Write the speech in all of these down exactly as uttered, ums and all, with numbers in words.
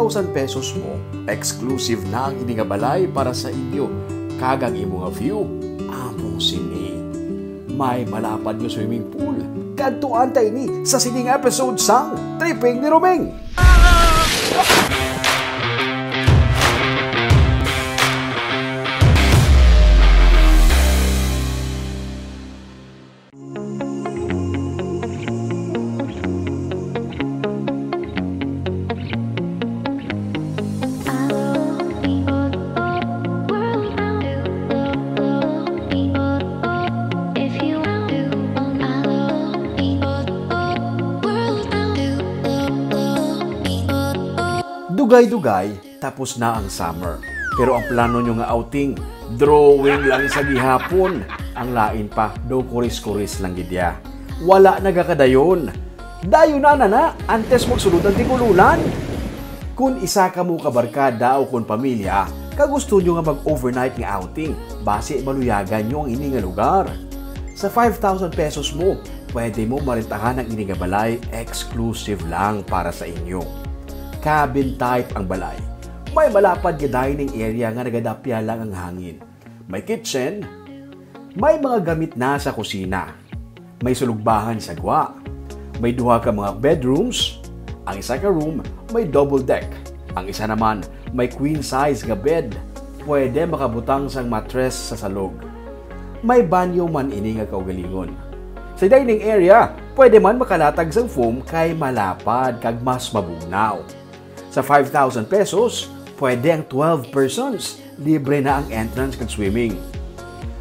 thousand pesos mo, exclusive na ang ini nga balay para sa inyo, kag ang imo nga view, amo sini. May malapad nga swimming pool. Kadtuan ta ini sa sining episode sang Tripping ni Roming. Dugay-dugay, tapos na ang summer. Pero ang plano nyo nga outing, drawing lang sa gihapon. Ang lain pa, daw kuris-kuris lang gid ya. Wala nagakadayon. Dayon na na na, antes magsulod ang tigululan. Kung isa kamo ka barkada o kung pamilya, ka gusto nyo nga mag-overnight nga outing, basi maluyagan nyo ang ini nga lugar. Sa five thousand pesos mo, pwede mo marentahan ang ini nga balay, exclusive lang para sa inyo. Cabin type ang balay. May malapad nga dining area nga nagadapya lang ang hangin. May kitchen, may mga gamit na sa kusina. May sulugbahan sa gwa. May duha ka mga bedrooms. Ang isa ka room may double deck. Ang isa naman may queen size nga bed. Pwede makabutang sang mattress sa salog. May banyo man ini nga kaugalingon. Sa dining area, pwede man makalatag sang foam kay malapad kag mas mabugnaw. Sa five thousand pesos, pwede ang twelve persons. Libre na ang entrance kag swimming.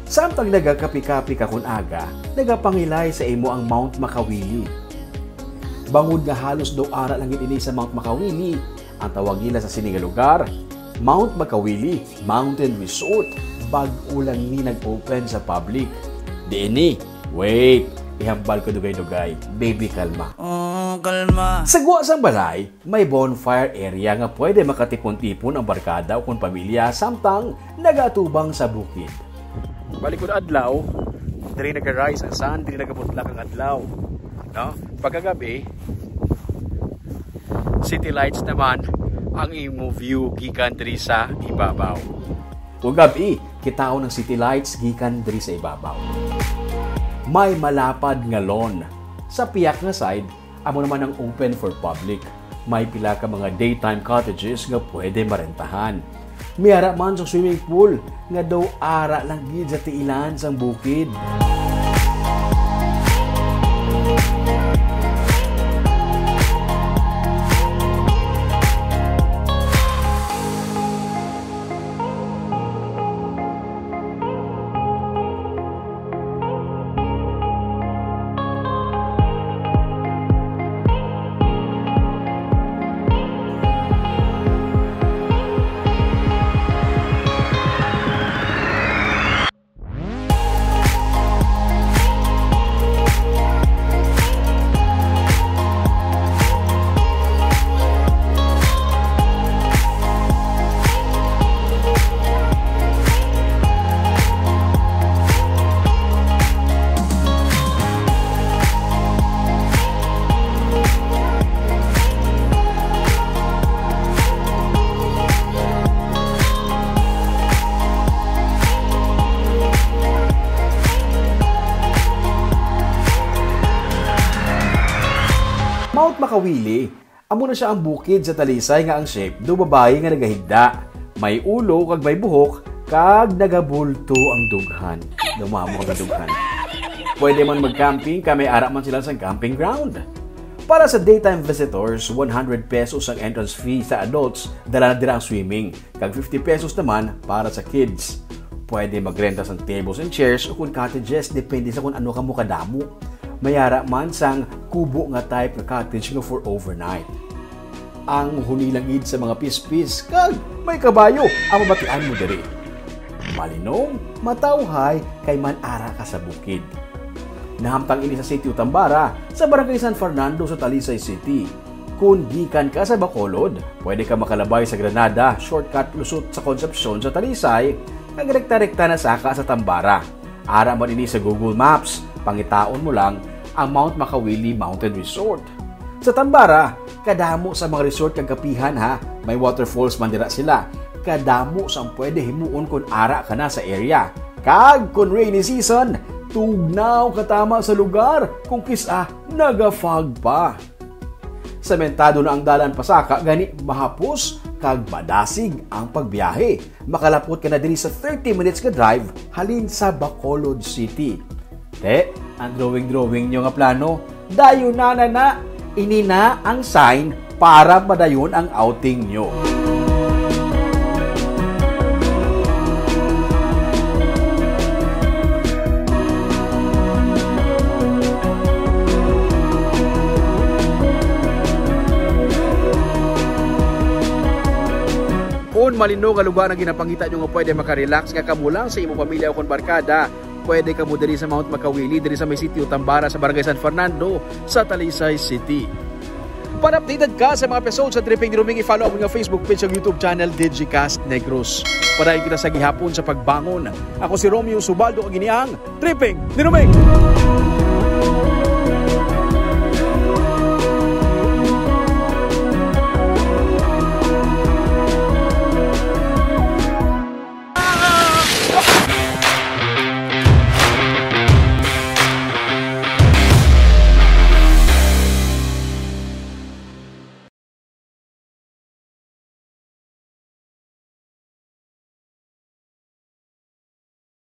Samtang nagakapi-kapi ka kun aga, nagapangilay sa imo ang Mount Makawili. Bangod nga halos daw ara lang gid ini sa Mount Makawili, ang tawag nila sa sini nga lugar, Mount Makawili Mountain Resort. Bag-o lang ni nag-open sa public. Diin ni, wait, ihambal ko dugay-dugay, baby, kalma. Oh, kalma. Sa gwa sang balay, may bonfire area nga pwede makatipon-tipon ang barkada o kon pamilya samtang nagaatubang sa bukid. Balikod adlaw, diri naga-rise ang sun, diri nagabutlak ang adlaw, no? Pagkagabi, city lights naman ang imo view gikan diri sa ibabaw. Ug gabi, kitaon ang city lights gikan diri sa ibabaw. May malapad nga lawn. Sa piyak nga side, amo naman ang open for public. May pila ka mga daytime cottages nga pwede marentahan. May ara man sa swimming pool nga daw ara lang gid sa tiilan sang bukid. Mount Makawili, amo na sia ang bukid sa Talisay nga ang shape do babayi nga nagahigda. May ulo kag may buhok kag nagabulto ang dughan. Dumamo ang dughan. Pwede man mag-camping kay may ara man sila sa camping ground. Para sa daytime visitors, one hundred pesos ang entrance fee sa adults, dala na dira ang swimming, kag fifty pesos naman para sa kids. Pwede magrenta sang tables and chairs o kung cottages, depende sa kung ano kamo kadamo. May ara man sang kubo nga type nga cottage nga for overnight. Ang huni lang gid sa mga pispis kag may kabayo ang mabatian mo diri. Malinom, matawhay, kay man ara ka sa bukid. Nahamtang ini sa Sitio Tambara, sa Barangay San Fernando sa Talisay City. Kung gikan ka sa Bacolod, pwede ka makalabay sa Granada, shortcut lusot sa Concepcion sa Talisay, kag rekta-rekta na saka sa Tambara. Ara man ini sa Google Maps, pangitaon mo lang ang Mount Makawili Mountain Resort. Sa Tambara, kadamo sa mga resort kag kapihan, ha, May waterfalls man dira sila. Kadamo sang pwede himuon kon ara ka na sa area. Kag kon rainy season, tugnaw ka tama sa lugar kung kis-a naga-fog pa. Sementado na ang dalan pasaka, gani mahapos kag madasig ang pagbiyahe. Makalapot ka na diri sa thirty minutes nga drive halin sa Bacolod City. Te, ang drawing-drawing nyo nga plano, dayon na na na. Ini na ang sign para padayon ang outing nyo. Kon malino nga lugar ang ginapangita nyo nga pwede makarelax nga kamo lang sa imo pamilya o kon barkada, pwede kamo diri sa Mount Makawili, diri sa may sitio Tambara sa Barangay San Fernando sa Talisay City. Para updated ka sa mga episode sa Tripping ni Roming, i-follow ang mga Facebook page ug YouTube channel, Digicast Negros. Padayon kita sa gihapon sa pagbangon. Ako si Romeo Subaldo, ang ini ang Tripping ni Roming.